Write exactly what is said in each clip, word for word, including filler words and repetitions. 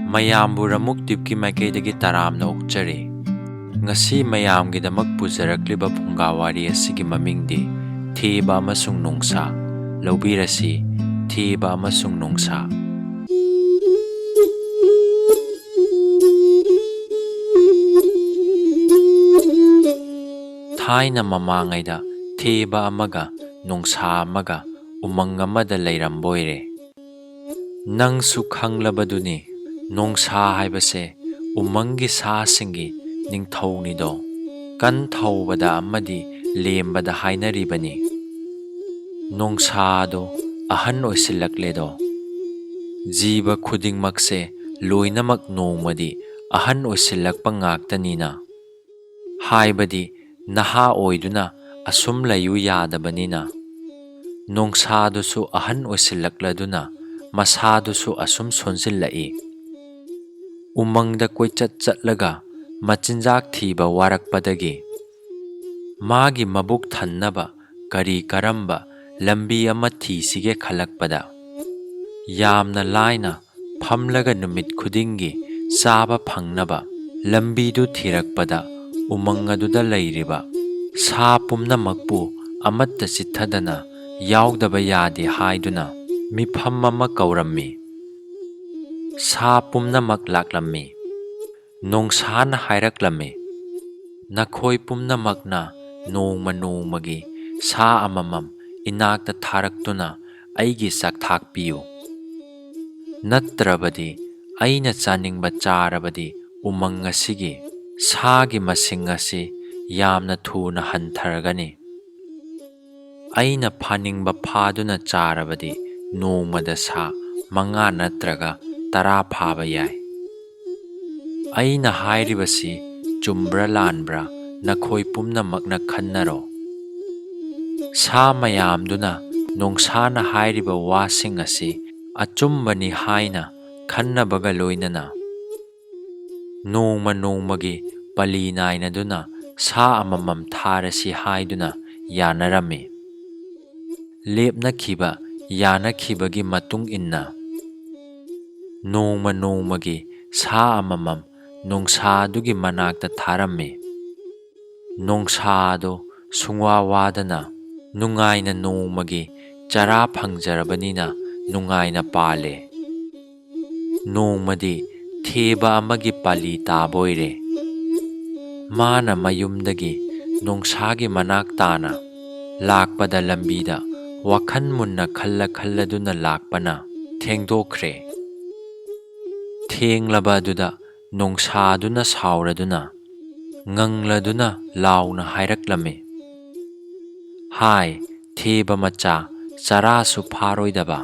ꯃꯌꯥꯝꯕꯨ ꯔꯃꯨꯛ ꯇꯤꯞꯀꯤ ꯃꯥꯏꯀꯩꯗꯒꯤ ꯇꯔꯥꯝꯅ ꯑꯣꯛꯆꯔꯤ꯫ ꯉꯁꯤ ꯃꯌꯥꯝꯒꯤꯗꯃꯛ ꯄꯨꯖꯔꯛꯂꯤꯕ ꯐꯨꯡꯒꯥ ꯋꯥꯔꯤ ꯑꯁꯤꯒꯤ ꯃꯃꯤꯡꯗꯤ ꯊꯦꯕ ꯑꯃꯁꯨꯡ ꯅꯣꯡꯁꯥ꯫ ꯂꯧꯕꯤꯔꯁꯤ, ꯊꯦꯕ ꯑꯃꯁꯨꯡ ꯅꯣꯡꯁꯥ꯫ ꯊꯥꯏꯅ ꯃꯃꯥꯡꯉꯩꯗ ꯊꯦꯕ ꯑꯃꯒ ꯅꯣꯡꯁꯥ ꯑꯃꯒ ꯎꯃꯪ ꯑꯃꯗ ꯂꯩꯔꯝꯕꯣꯏꯔꯦ꯫ ꯅꯪꯁꯨ ꯈꯪꯂꯕꯗꯨꯅꯤ, ꯅꯣꯡꯁꯥ ꯍꯥꯏꯕꯁꯦ ꯎꯃꯪꯒꯤ ꯁꯥꯁꯤꯡꯒꯤ ꯅꯤꯡꯊꯧꯅꯤꯗꯣ꯫ ꯀꯟ ꯊꯧꯕꯗ ꯑꯃꯗꯤ ꯂꯦꯝꯕꯗ ꯍꯥꯏꯅꯔꯤꯕꯅꯤ꯫ ꯅꯣꯡꯁꯥꯗꯣ ꯑꯍꯟ ꯑꯣꯏꯁꯤꯜꯂꯛꯂꯦꯗꯣ꯫ ꯖꯤꯕ ꯈꯨꯗꯤꯡꯃꯛꯁꯦ ꯂꯣꯏꯅꯃꯛ ꯅꯣꯡꯃꯗꯤ ꯑꯍꯟ ꯑꯣꯏꯁꯤꯜꯂꯛꯄ ꯉꯥꯛꯇꯅꯤꯅ꯫ ꯍꯥꯏꯕꯗꯤ ꯅꯍꯥ ꯑꯣꯏꯗꯨꯅ ꯑꯁꯨꯝ ꯂꯩꯌꯨ ꯌꯥꯗꯕꯅꯤꯅ꯫ ꯅꯣꯡꯁꯥꯗꯨꯁꯨ ꯑꯍꯟ ꯑꯣꯏꯁꯤꯜꯂꯛꯂꯗꯨꯅ ꯃꯁꯥꯗꯨꯁꯨ ꯑꯁꯨꯝ ꯁꯣꯟꯖꯤꯜꯂꯛꯏ꯫ ꯎꯃꯪꯗ ꯀꯣꯏꯆꯠ ꯆꯠꯂꯒ ꯃꯆꯤꯟꯖꯥꯛ ꯊꯤꯕ ꯋꯥꯔꯛꯄꯗꯒꯤ ꯃꯥꯒꯤ ꯃꯕꯨꯛ ꯊꯟꯅꯕ ꯀꯔꯤ ꯀꯔꯝꯕ ꯂꯝꯕꯤ ꯑꯃ ꯊꯤꯁꯤꯒꯦ ꯈꯜꯂꯛꯄꯗ, ꯌꯥꯝꯅ ꯂꯥꯏꯅ ꯐꯝꯂꯒ ꯅꯨꯃꯤꯠ ꯈꯨꯗꯤꯡꯒꯤ ꯆꯥꯕ ꯐꯪꯅꯕ ꯂꯝꯕꯤꯗꯨ ꯊꯤꯔꯛꯄꯗ, ꯎꯃꯪ ꯑꯗꯨꯗ ꯂꯩꯔꯤꯕ ꯁꯥ ꯄꯨꯝꯅꯃꯛꯄꯨ ꯑꯃꯠꯇ ꯆꯤꯠꯊꯗꯅ ꯌꯥꯎꯗꯕ ꯌꯥꯗꯦ ꯍꯥꯏꯗꯨꯅ ꯃꯤꯐꯝ ꯑꯃ ꯀꯧꯔꯝꯃꯤ꯫ ꯁꯥ ꯄꯨꯝꯅꯃꯛ ꯂꯥꯛꯂꯝꯃꯤ꯫ ꯅꯣꯡꯁꯥꯅ ꯍꯥꯏꯔꯛꯂꯝꯃꯤ, "ꯅꯈꯣꯏ ꯄꯨꯝꯅꯃꯛꯅ ꯅꯣꯡꯃ ꯅꯣꯡꯃꯒꯤ ꯁꯥ ꯑꯃꯃꯝ ꯏꯅꯥꯛꯇ ꯊꯥꯔꯛꯇꯨꯅ ꯑꯩꯒꯤ ꯆꯥꯛꯊꯥꯛ ꯄꯤꯌꯨ꯫ ꯅꯠꯇ꯭ꯔꯕꯗꯤ ꯑꯩꯅ ꯆꯥꯅꯤꯡꯕ ꯆꯥꯔꯕꯗꯤ ꯎꯃꯪ ꯑꯁꯤꯒꯤ ꯁꯥꯒꯤ ꯃꯁꯤꯡ ꯑꯁꯤ ꯌꯥꯝꯅ ꯊꯨꯅ ꯍꯟꯊꯔꯒꯅꯤ꯫ ꯑꯩꯅ ꯐꯥꯅꯤꯡꯕ ꯐꯥꯗꯨꯅ ꯆꯥꯔꯕꯗꯤ ꯅꯣꯡꯃꯗ ꯁꯥ ꯃꯉꯥ ꯅꯠꯇ꯭ꯔꯒ ꯇꯔꯥ ꯐꯥꯕ ꯌꯥꯏ꯫ ꯑꯩꯅ ꯍꯥꯏꯔꯤꯕꯁꯤ ꯆꯨꯝꯕ꯭ꯔꯥ ꯂꯥꯟꯕ꯭ꯔꯥ ꯅꯈꯣꯏ ꯄꯨꯝꯅꯃꯛꯅ ꯈꯟꯅꯔꯣ꯫" ꯁꯥ ꯃꯌꯥꯝꯗꯨꯅ ꯅꯣꯡꯁꯥꯅ ꯍꯥꯏꯔꯤꯕ ꯋꯥꯁꯤꯡ ꯑꯁꯤ ꯑꯆꯨꯝꯕꯅꯤ ꯍꯥꯏꯅ ꯈꯟꯅꯕꯒ ꯂꯣꯏꯅꯅ ꯅꯣꯡꯃ ꯅꯣꯡꯃꯒꯤ ꯄꯂꯤ ꯅꯥꯏꯅꯗꯨꯅ ꯁꯥ ꯑꯃꯃꯝ ꯊꯥꯔꯁꯤ ꯍꯥꯏꯗꯨꯅ ꯌꯥꯅꯔꯝꯃꯤ꯫ ꯂꯦꯞꯅꯈꯤꯕ ꯌꯥꯅꯈꯤꯕꯒꯤ ꯃꯇꯨꯡ ꯏꯟꯅ ꯅꯣꯡꯃ ꯅꯣꯡꯃꯒꯤ ꯁꯥ ꯑꯃꯃꯝ ꯅꯣꯡꯁꯥ ꯑꯗꯨꯒꯤ ꯃꯅꯥꯛꯇ ꯊꯥꯔꯝꯃꯤ꯫ ꯅꯣꯡꯁꯥ ꯑꯗꯨ ꯁꯨꯡꯋꯥ ꯋꯥꯗꯅ ꯅꯨꯡꯉꯥꯏꯅ ꯅꯣꯡꯃꯒꯤ ꯆꯔꯥ ꯐꯪꯖꯔꯕꯅꯤꯅ ꯅꯨꯡꯉꯥꯏꯅ ꯄꯥꯜꯂꯦ꯫ ꯅꯣꯡꯃꯗꯤ ꯊꯦꯕ ꯑꯃꯒꯤ ꯄꯥꯂꯤ ꯇꯥꯕ ꯑꯣꯏꯔꯦ꯫ ꯃꯥꯅ ꯃꯌꯨꯝꯗꯒꯤ ꯅꯣꯡꯁꯥꯒꯤ ꯃꯅꯥꯛ ꯇꯥꯅ ꯂꯥꯛꯄꯗ ꯂꯝꯕꯤꯗ ꯋꯥꯈꯜ ꯃꯨꯟꯅ ꯈꯜꯂ ꯈꯜꯂꯗꯨꯅ ꯂꯥꯛꯄꯅ ꯊꯦꯡꯗꯣꯛꯈ꯭ꯔꯦ꯫ ꯊꯦꯡꯂꯕ ꯑꯗꯨꯗ ꯅꯣꯡꯁꯥꯗꯨꯅ ꯁꯥꯎꯔꯗꯨꯅ, ꯉꯪꯂꯗꯨꯅ ꯂꯥꯎꯅ ꯍꯥꯏꯔꯛꯂꯝꯃꯤ, "ꯍꯥꯏ, ꯊꯦꯕ ꯃꯆꯥ, ꯆꯔꯥꯁꯨ ꯐꯥꯔꯣꯏꯗꯕ,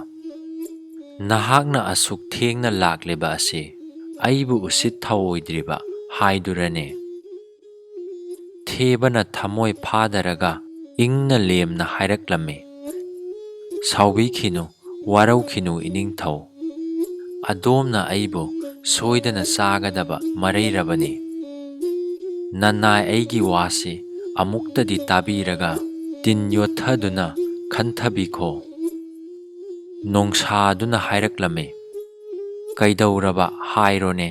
ꯅꯍꯥꯛꯅ ꯑꯁꯨꯛ ꯊꯦꯡꯅ ꯂꯥꯛꯂꯤꯕ ꯑꯁꯤ ꯑꯩꯕꯨ ꯎꯁꯤꯠ ꯊꯧꯑꯣꯏꯗ꯭ꯔꯤꯕ ꯍꯥꯏꯗꯨꯔꯅꯦ?" ꯊꯦꯕꯅ ꯊꯃꯣꯏ ꯐꯥꯗꯔꯒ ꯏꯪꯅ ꯂꯦꯝꯅ ꯍꯥꯏꯔꯛꯂꯝꯃꯤ, "ꯁꯥꯎꯕꯤꯈꯤꯅꯨ, ꯋꯥꯔꯧꯈꯤꯅꯨ ꯏꯅꯤꯡꯊꯧ꯫ ꯑꯗꯣꯝꯅ ꯑꯩꯕꯨ ꯁꯣꯏꯗꯅ ꯆꯥꯒꯗꯕ ꯃꯔꯩꯔꯕꯅꯤ꯫ ꯅꯅꯥꯏ ꯑꯩꯒꯤ ꯋꯥꯁꯤ ꯑꯃꯨꯛꯇꯗꯤ ꯇꯥꯕꯤꯔꯒ ꯇꯤꯟ ꯌꯣꯠꯊꯗꯨꯅ ꯈꯟꯊꯕꯤꯈꯣ꯫" ꯅꯣꯡꯁꯥꯗꯨꯅ ꯍꯥꯏꯔꯛꯂꯝꯃꯤ, "ꯀꯩꯗꯧꯔꯕ ꯍꯥꯏꯔꯣꯅꯦ,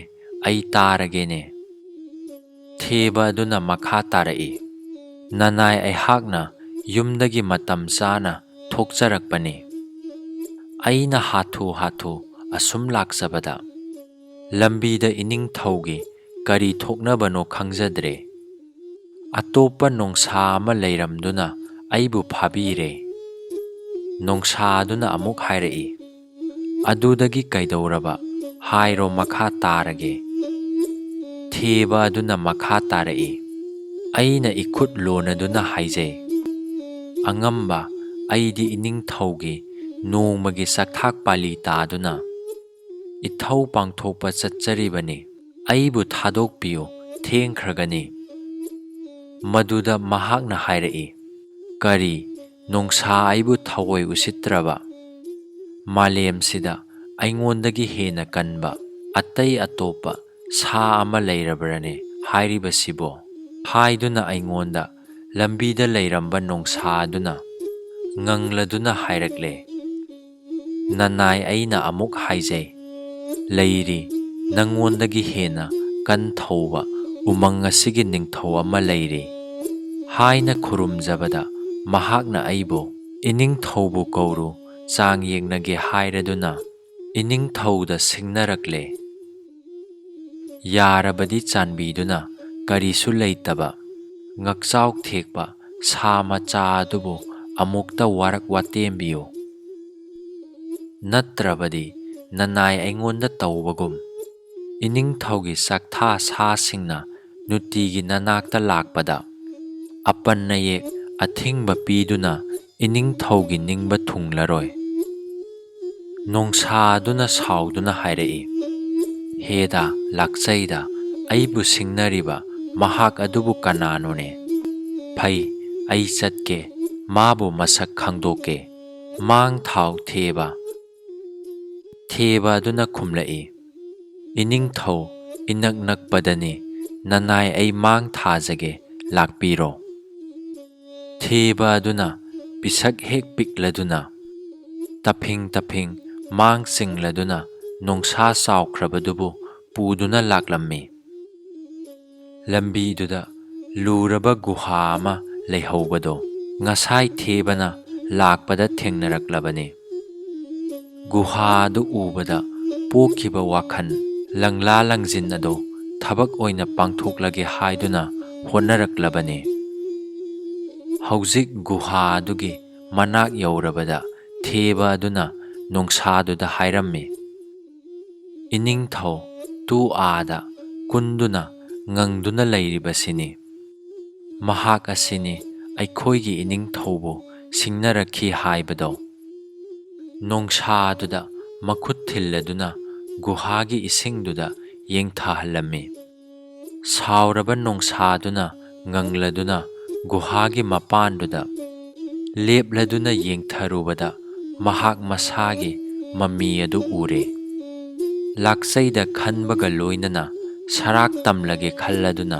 ꯑꯩ ꯇꯥꯔꯒꯦꯅꯦ꯫" ꯊꯦꯕ ꯑꯗꯨꯅ ꯃꯈꯥ ꯇꯥꯔꯛꯏ, "ꯅꯅꯥꯏ ꯑꯩꯍꯥꯛꯅ ꯌꯨꯝꯗꯒꯤ ꯃꯇꯝ ꯆꯥꯅ ꯊꯣꯛꯆꯔꯛꯄꯅꯤ꯫ ꯑꯩꯅ ꯍꯥꯊꯨ ꯍꯥꯊꯨ ꯑꯁꯨꯝ ꯂꯥꯛꯆꯕꯗ ꯂꯝꯕꯤꯗ ꯏꯅꯤꯡꯊꯧꯒꯤ ꯀꯔꯤ ꯊꯣꯛꯅꯕꯅꯣ ꯈꯪꯖꯗ꯭ꯔꯦ꯫ ꯑꯇꯣꯞꯄ ꯅꯣꯡꯁꯥ ꯑꯃ ꯂꯩꯔꯝꯗꯨꯅ ꯑꯩꯕꯨ ꯐꯥꯕꯤꯔꯦ꯫" ꯅꯣꯡꯁꯥ ꯑꯗꯨꯅ ꯑꯃꯨꯛ ꯍꯥꯏꯔꯛꯏ, "ꯑꯗꯨꯗꯒꯤ ꯀꯩꯗꯧꯔꯕ ꯍꯥꯏꯔꯣ ꯃꯈꯥ ꯇꯥꯔꯒꯦ?" ꯊꯦꯕ ꯑꯗꯨꯅ ꯃꯈꯥ ꯇꯥꯔꯛꯏ, "ꯑꯩꯅ ꯏꯈꯨꯠ ꯂꯣꯟꯅꯗꯨꯅ ꯍꯥꯏꯖꯩ, ꯑꯉꯝꯕ, ꯑꯩꯗꯤ ꯏꯅꯤꯡꯊꯧꯒꯤ ꯅꯣꯡꯃꯒꯤ ꯆꯥꯛꯊꯥꯛ ꯄꯥꯂꯤ ꯇꯥꯗꯨꯅ ꯏꯊꯧ ꯄꯥꯡꯊꯣꯛꯄ ꯆꯠꯆꯔꯤꯕꯅꯤ꯫ ꯑꯩꯕꯨ ꯊꯥꯗꯣꯛꯄꯤꯌꯨ, ꯊꯦꯡꯈ꯭ꯔꯒꯅꯤ꯫" ꯃꯗꯨꯗ ꯃꯍꯥꯛꯅ ꯍꯥꯏꯔꯛꯏ, "ꯀꯔꯤ, ꯅꯣꯡꯁꯥ ꯑꯩꯕꯨ ꯊꯑꯣꯏ ꯎꯁꯤꯠꯇ꯭ꯔꯕ? ꯃꯥꯂꯦꯝꯁꯤꯗ ꯑꯩꯉꯣꯟꯗꯒꯤ ꯍꯦꯟꯅ ꯀꯟꯕ ꯑꯇꯩ ꯑꯇꯣꯞꯄ ꯁꯥ ꯑꯃ ꯂꯩꯔꯕ꯭ꯔꯅꯦ ꯍꯥꯏꯔꯤꯕꯁꯤꯕꯣ?" ꯍꯥꯏꯗꯨꯅ ꯑꯩꯉꯣꯟꯗ ꯂꯝꯕꯤꯗ ꯂꯩꯔꯝꯕ ꯅꯣꯡꯁꯥ ꯑꯗꯨꯅ ꯉꯪꯂꯗꯨꯅ ꯍꯥꯏꯔꯛꯂꯦ, "ꯅꯅꯥꯏ ꯑꯩꯅ ꯑꯃꯨꯛ ꯍꯥꯏꯖꯩ, ꯂꯩꯔꯤ, ꯅꯪꯉꯣꯟꯗꯒꯤ ꯍꯦꯟꯅ ꯀꯟ ꯊꯧꯕ ꯎꯃꯪ ꯑꯁꯤꯒꯤ ꯅꯤꯡꯊꯧ ꯑꯃ ꯂꯩꯔꯤ" ꯍꯥꯏꯅ ꯈꯨꯔꯨꯝꯖꯕꯗ, ꯃꯍꯥꯛꯅ ꯑꯩꯕꯨ "ꯏꯅꯤꯡꯊꯧꯕꯨ ꯀꯧꯔꯨ, ꯆꯥꯡ ꯌꯦꯡꯅꯒꯦ" ꯍꯥꯏꯔꯗꯨꯅ ꯏꯅꯤꯡꯊꯧꯗ ꯁꯤꯡꯅꯔꯛꯂꯦ꯫ ꯌꯥꯔꯕꯗꯤ ꯆꯥꯟꯕꯤꯗꯨꯅ ꯀꯔꯤꯁꯨ ꯂꯩꯇꯕ, ꯉꯛꯆꯥꯎ ꯊꯦꯛꯄ ꯁꯥ ꯃꯆꯥ ꯑꯗꯨꯕꯨ ꯑꯃꯨꯛꯇ ꯋꯥꯔꯛ ꯋꯥꯇꯦꯝꯕꯤꯌꯨ꯫ ꯅꯠꯇ꯭ꯔꯕꯗꯤ ꯅꯅꯥꯏ ꯑꯩꯉꯣꯟꯗ ꯇꯧꯕꯒꯨꯝ, ꯏꯅꯤꯡꯊꯧꯒꯤ ꯆꯥꯛꯊꯥ ꯁꯥꯁꯤꯡꯅ ꯅꯨꯡꯇꯤꯒꯤ ꯅꯅꯥꯛꯇ ꯂꯥꯛꯄꯗ, ꯑꯄꯟ ꯑꯌꯦꯛ ꯑꯊꯤꯡꯕ ꯄꯤꯗꯨꯅ ꯏꯅꯤꯡꯊꯧꯒꯤ ꯅꯤꯡꯕ ꯊꯨꯡꯂꯔꯣꯏ꯫ ꯅꯣꯡꯁꯥ ꯑꯗꯨꯅ ꯁꯥꯎꯗꯨꯅ ꯍꯥꯏꯔꯛꯏ, "ꯍꯦꯗ, ꯂꯥꯛꯆꯩꯗ, ꯑꯩꯕꯨ ꯁꯤꯡꯅꯔꯤꯕ ꯃꯍꯥꯛ ꯑꯗꯨꯕꯨ ꯀꯅꯥꯅꯣꯅꯦ? ꯐꯩ, ꯑꯩ ꯆꯠꯀꯦ, ꯃꯥꯕꯨ ꯃꯁꯛ ꯈꯪꯗꯣꯛꯀꯦ꯫ ꯃꯥꯡ ꯊꯥꯎ ꯊꯦꯕ"꯫ ꯊꯦꯕ ꯑꯗꯨꯅ ꯈꯨꯝꯂꯛꯏ, "ꯏꯅꯤꯡꯊꯧ, ꯏꯅꯛ ꯅꯛꯄꯗꯅꯤ, ꯅꯅꯥꯏ ꯑꯩ ꯃꯥꯡ ꯊꯥꯖꯒꯦ, ꯂꯥꯛꯄꯤꯔꯣ"꯫ ꯊꯦꯕ ꯑꯗꯨꯅ ꯄꯤꯁꯛ ꯍꯦꯛ ꯄꯤꯛꯂꯗꯨꯅ, ꯇꯐꯤꯡ ꯇꯐꯤꯡ ꯃꯥꯡ ꯆꯤꯡꯂꯗꯨꯅ ꯅꯣꯡꯁꯥ ꯆꯥꯎꯈ꯭ꯔꯕꯗꯨꯕꯨ ꯄꯨꯗꯨꯅ ꯂꯥꯛꯂꯝꯃꯤ꯫ ꯂꯝꯕꯤꯗꯨꯗ ꯂꯨꯔꯕ ꯒꯨꯍꯥ ꯑꯃ ꯂꯩꯍꯧꯕꯗꯣ ꯉꯁꯥꯏ ꯊꯦꯕꯅ ꯂꯥꯛꯄꯗ ꯊꯦꯡꯅꯔꯛꯂꯕꯅꯤ꯫ ꯒꯨꯍꯥ ꯑꯗꯨ ꯎꯕꯗ ꯄꯣꯛꯈꯤꯕ ꯋꯥꯈꯜ ꯂꯪꯂꯥ ꯂꯪꯖꯤꯟ ꯑꯗꯨ ꯊꯕꯛ ꯑꯣꯏꯅ ꯄꯥꯡꯊꯣꯛꯂꯒꯦ ꯍꯥꯏꯗꯨꯅ ꯍꯣꯠꯅꯔꯛꯂꯕꯅꯤ꯫ ꯍꯧꯖꯤꯛ ꯒꯨꯍꯥ ꯑꯗꯨꯒꯤ ꯃꯅꯥꯛ ꯌꯧꯔꯕꯗ ꯊꯦꯕ ꯑꯗꯨꯅ ꯅꯣꯡꯁꯥꯗꯨꯗ ꯍꯥꯏꯔꯝꯃꯤ, "ꯏꯅꯤꯡꯊꯧ ꯇꯨ ꯑꯥꯗ ꯀꯨꯟꯗꯨꯅ ꯉꯪꯗꯨꯅ ꯂꯩꯔꯤꯕꯁꯤꯅꯤ꯫ ꯃꯍꯥꯛ ꯑꯁꯤꯅꯤ ꯑꯩꯈꯣꯏꯒꯤ ꯏꯅꯤꯡꯊꯧꯕꯨ ꯁꯤꯡꯅꯔꯛꯈꯤ ꯍꯥꯏꯕꯗꯣ"꯫ ꯅꯣꯡꯁꯥꯗꯨꯗ ꯃꯈꯨꯠ ꯊꯤꯜꯂꯗꯨꯅ ꯒꯨꯍꯥꯒꯤ ꯏꯁꯤꯡꯗꯨꯗ ꯌꯦꯡꯊꯍꯜꯂꯝꯃꯤ꯫ ꯁꯥꯎꯔꯕ ꯅꯣꯡꯁꯥꯗꯨꯅ ꯉꯪꯂꯗꯨꯅ ꯒꯨꯍꯥꯒꯤ ꯃꯄꯥꯟꯗꯨꯗ ꯂꯦꯞꯂꯗꯨꯅ ꯌꯦꯡꯊꯔꯨꯕꯗ ꯃꯍꯥꯛ ꯃꯁꯥꯒꯤ ꯃꯃꯤ ꯑꯗꯨ ꯎꯔꯦ꯫ ꯂꯥꯛꯆꯩꯗ ꯈꯟꯕꯒ ꯂꯣꯏꯅꯅ ꯁꯔꯥꯛ ꯇꯝꯂꯒꯦ ꯈꯜꯂꯗꯨꯅ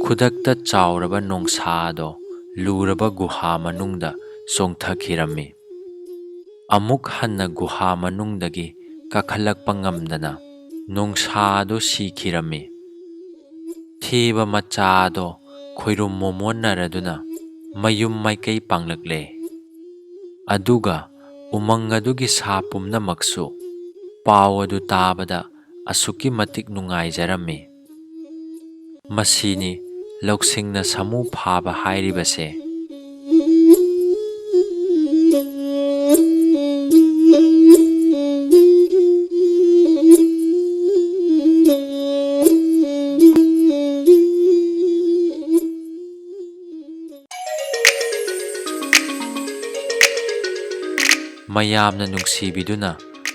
ꯈꯨꯗꯛꯇ ꯆꯥꯎꯔꯕ ꯅꯣꯡꯁꯥꯗꯣ ꯂꯨꯔꯕ ꯒꯨꯍꯥ ꯃꯅꯨꯡꯗ ꯆꯣꯡꯊꯈꯤꯔꯝꯃꯤ꯫ ꯑꯃꯨꯛ ꯍꯟꯅ ꯒꯨꯍꯥ ꯃꯅꯨꯡꯗꯒꯤ ꯀꯥꯈꯠꯂꯛꯄ ꯉꯝꯗꯅ ꯅꯣꯡꯁꯥꯗꯨ ꯁꯤꯈꯤꯔꯝꯃꯤ꯫ ꯊꯦꯕ ꯃꯆꯥꯗꯣ ꯈꯣꯏꯔꯨꯝ ꯃꯣꯃꯣꯟꯅꯔꯗꯨꯅ ꯃꯌꯨꯝ ꯃꯥꯏꯀꯩ ꯄꯥꯡꯂꯛꯂꯦ꯫ ꯑꯗꯨꯒ ꯎꯃꯪ ꯑꯗꯨꯒꯤ ꯁꯥ ꯄꯨꯝꯅꯃꯛꯁꯨ ꯄꯥꯎ ꯑꯗꯨ ꯇꯥꯕꯗ ꯑꯁꯨꯛꯀꯤ ꯃꯇꯤꯛ ꯅꯨꯡꯉꯥꯏꯖꯔꯝꯃꯤ꯫ ꯃꯁꯤꯅꯤ ꯂꯧꯁꯤꯡꯅ ꯁꯥꯃꯨ ꯐꯥꯕ ꯍꯥꯏꯔꯤꯕꯁꯦ꯫ ꯃꯌꯥꯝꯅ ꯅꯨꯡꯁꯤꯕꯤꯗꯨꯅ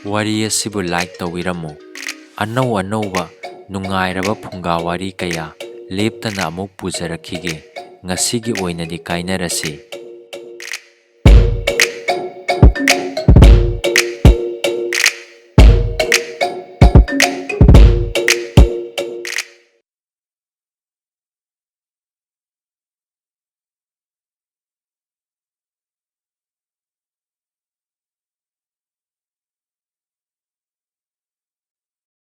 ꯋꯥꯔꯤ ꯑꯁꯤꯕꯨ like ꯇꯧꯕꯤꯔꯝꯃꯨ꯫ ꯑꯅꯧ ꯑꯅꯧꯕ ꯅꯨꯡꯉꯥꯏꯔꯕ ꯐꯨꯡꯒꯥ ꯋꯥꯔꯤ ꯀꯌꯥ ꯂꯦꯞꯇꯅ ꯑꯃꯨꯛ ꯄꯨꯖꯔꯛꯈꯤꯒꯦ꯫ ꯉꯁꯤꯒꯤ ꯑꯣꯏꯅꯗꯤ ꯀꯥꯏꯅꯔꯁꯤ꯫